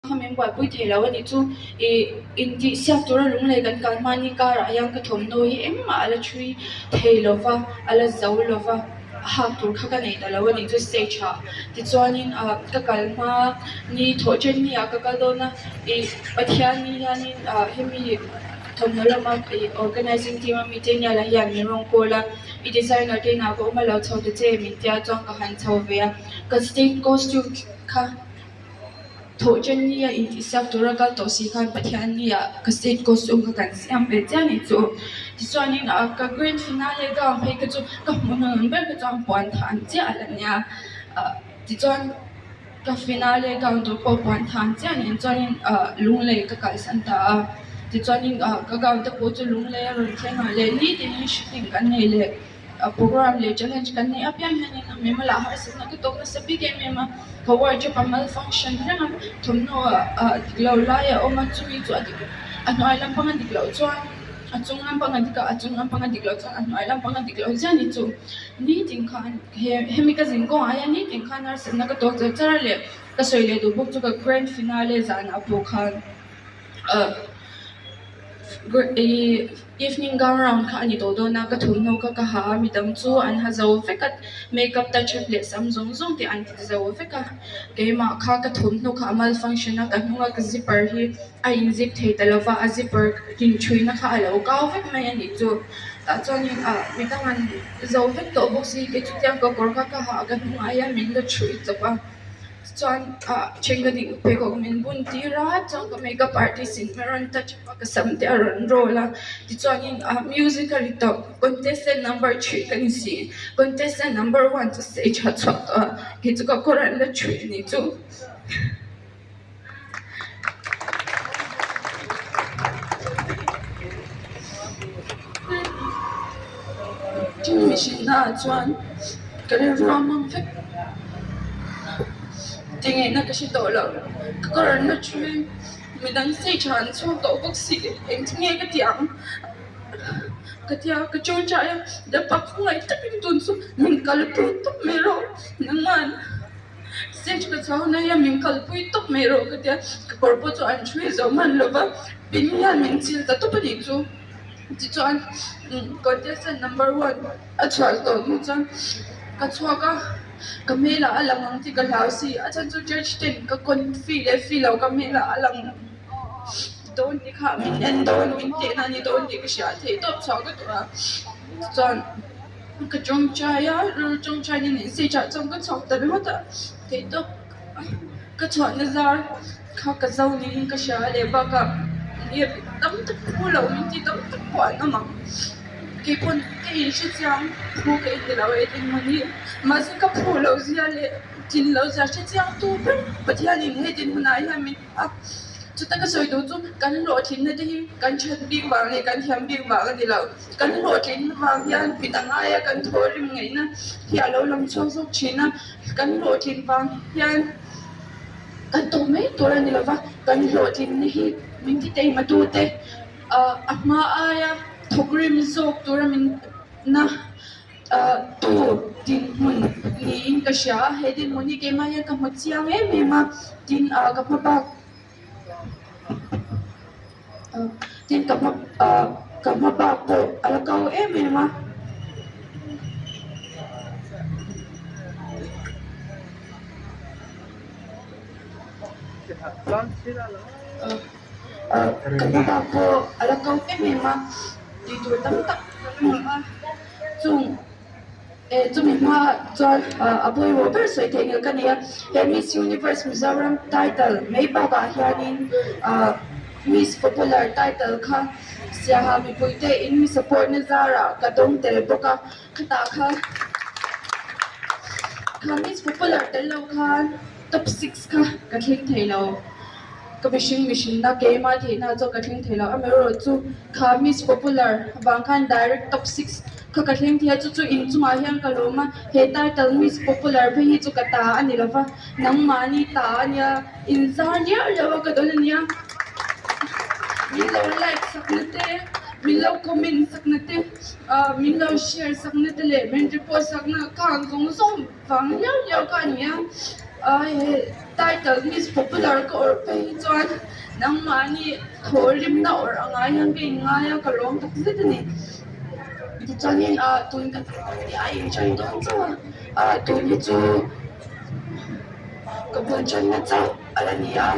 Kha min buaipui thei lo a nih chu ih intihsiak tura lunglei kan kal hmani karah hian ka thawmhnaw hi engmah a la thui thei lo va, a la zo lo va, a hak tur kha ka nei ta lo a nih chu stage ah tichuanin ah ka kal hma ni thawh then ni ah ka kal dawn a ih Pathian ni hianin ah hemi thawmhnaw lama ih organizing team a mi te nia lah hian min rawn call a i designer te inah ka awm a lo chho ta che min tia chuan ka han chho ve a ka state costume kha. Thawhṭanni a intihsiak tura kal tawh si khan Pathianni ah ka state costume kha kan siam ve chiah a nih chu. Tichuanin ah ka grand finale gown phei kha chu ka hmuh hnuhnun ber kha chuan puan than chiah a la nia. Ah tichuan ka finale gown tur pawh puan than chiah nen chuanin ah lunglei ka kalsan ta a. Tichuanin ah ka gown te pawh chu lunglei a rawn thleng a leh nitin shooting kan nei leh. A program leh challenge kan neih apiang hianin a mimal ah harsatna ka tawk nasa bik em em a, ka wardrobe a malfunction reng a, thawmhnaw ah dik lo lai a awm a, chumi chu a dik a hnuai lampang a dik loh chuan a chung lampang a dik a, a chung lampang a dik loh chuan a hnuai lampang a dik loh chiah a ni chu. Nitin khan he hemi ka zin kawngah hian nitin khan harsatna ka tawk char char a leh ka sawi leh duh bawk chu ka grand finale zanah pawh khan ah Evening gown round kha a ni tawh dawn a, ka thawmhnaw kha ka ha a, midang chu an ha zo vek a, makeup touch up leh sam zawng zawng te an ti zo vek a, keimah kha ka thawmhnaw kha a malfunction a, ka hnunga ka zipper hi a in zip thei ta lova, a zipper inṭhuina kha a lo kau vek mai a nih chu, tah chuanin ah midang an zo vek tawh bawk si, kei chutiang ka kawr kha ka ha a, ka hnungah hian min la ṭhui chawp a. Chuan ah thenkhatin pheikhawk min bun tir a chuan ka makeup artist in a rawn touch up a ka sam te a rawn roll a tichuanin ah music a ri tawp contestant number three ka ni si contestant number one chu stage ah a chhuak tawh a kei chu ka kawr an la thui a nih chu. Mihring ah chuan ka rilru a mang vek tingeihna ka hre tawh lo ka kawr an la thu midang stage ah an chhuak tawh bawk si engtin nge ka tih ang ka tia ka tawngtai a Lalpa khawngaih takin tun chu min kalpui tawp mai rawh nangman. Stage ka chhuak hun hian min kalpui tawp mai rawh ka tia ka kawr pawh chu an ṭhui zo hman lo va pin hian min chil ta tawp a nih chu tichuan contestant number one a chhuah tawh hnu chuan ka chhuak a ka hmelah a lang ang tih ka hlau si a chhan chu judge ten ka confi leh fi lo ka hmelah a lang dawn tih kha min en dawn min tehna a ni dawn tih ka hria theih tawp chhuah ka duh a chuan. Ka tawngtai a, rilru tawngtai in stage ah chuan ka chhuak ta ringawt a, theihtawp ka chhuahna zar kha ka zo niin ka hria a leh bakah tam tak phu lo min ti tam tak pawh an awm ang, keipawn ka inhre chiang phu ka inti lo e dinhmun hi mahse ka phu loh zia leh tlin loh zia hre chiang tu ber Pathianin he dinhmunah hian min a, chuta ka sawi duh chu kan hlawhtlinna te hi kan that bik vang leh kan thiam bik vang a ni lo. Kan hlawhtling vang hian midang aia kan thawhrim ngaihna hi a lo lang chhuak zawk thin a, kan hlawhtlin vang hian kan tawk mai tur a ni lo va, kan hlawhtlinna hi min ti teihmatu te a hma aia thawkrim zawk tura min na tu dinhmun niin ka hria a, he dinhmun hi keimah hian ka hmu chiang em em a, tin ka hma bak. Tin ka hma ah ka hma bak pawh a la kau em em a. Ka hma bak pawh a la kau em em a tih tur tam tak ka la ngah a chung. Chumi hma chuan a pawimawh ber sawi theih nghilh ka ni a, he Miss Universe Mizoram title mai bakah hianin Miss Popular title kha Siaha mipuite in mi support na zarah ka dawng tel bawk a, khatah kha kha Miss Popular tel lo khan top six kha ka thleng thei lo. Ka mihring mihrinna keimah theihna chu ka thleng thei lo, amaherawhchu kha Miss Popular vang khan direct top six kha ka thleng thei a, chu chu inchungah hian ka lawm a, he title Miss Popular phei hi chu ka ta a ni lo va, nangmahni ta a nia, inzar liau liau a ka dawn a nia, min lo like sakna te, min lo comment sakna te, ah min lo share sakna te leh min report sakna kha ang zawng zawng vang liau liau kha a ni a, ah he. Title Miss Popular ka awrh phei hi chuan nangmahni thawhrimna awrh a ngai hian ka inngai a, ka lawm tak zet a ni. Tichuanin ah tun ka a inṭan dawn chauh a, ah tun hi chu ka bul ṭanna chauh a la ni a.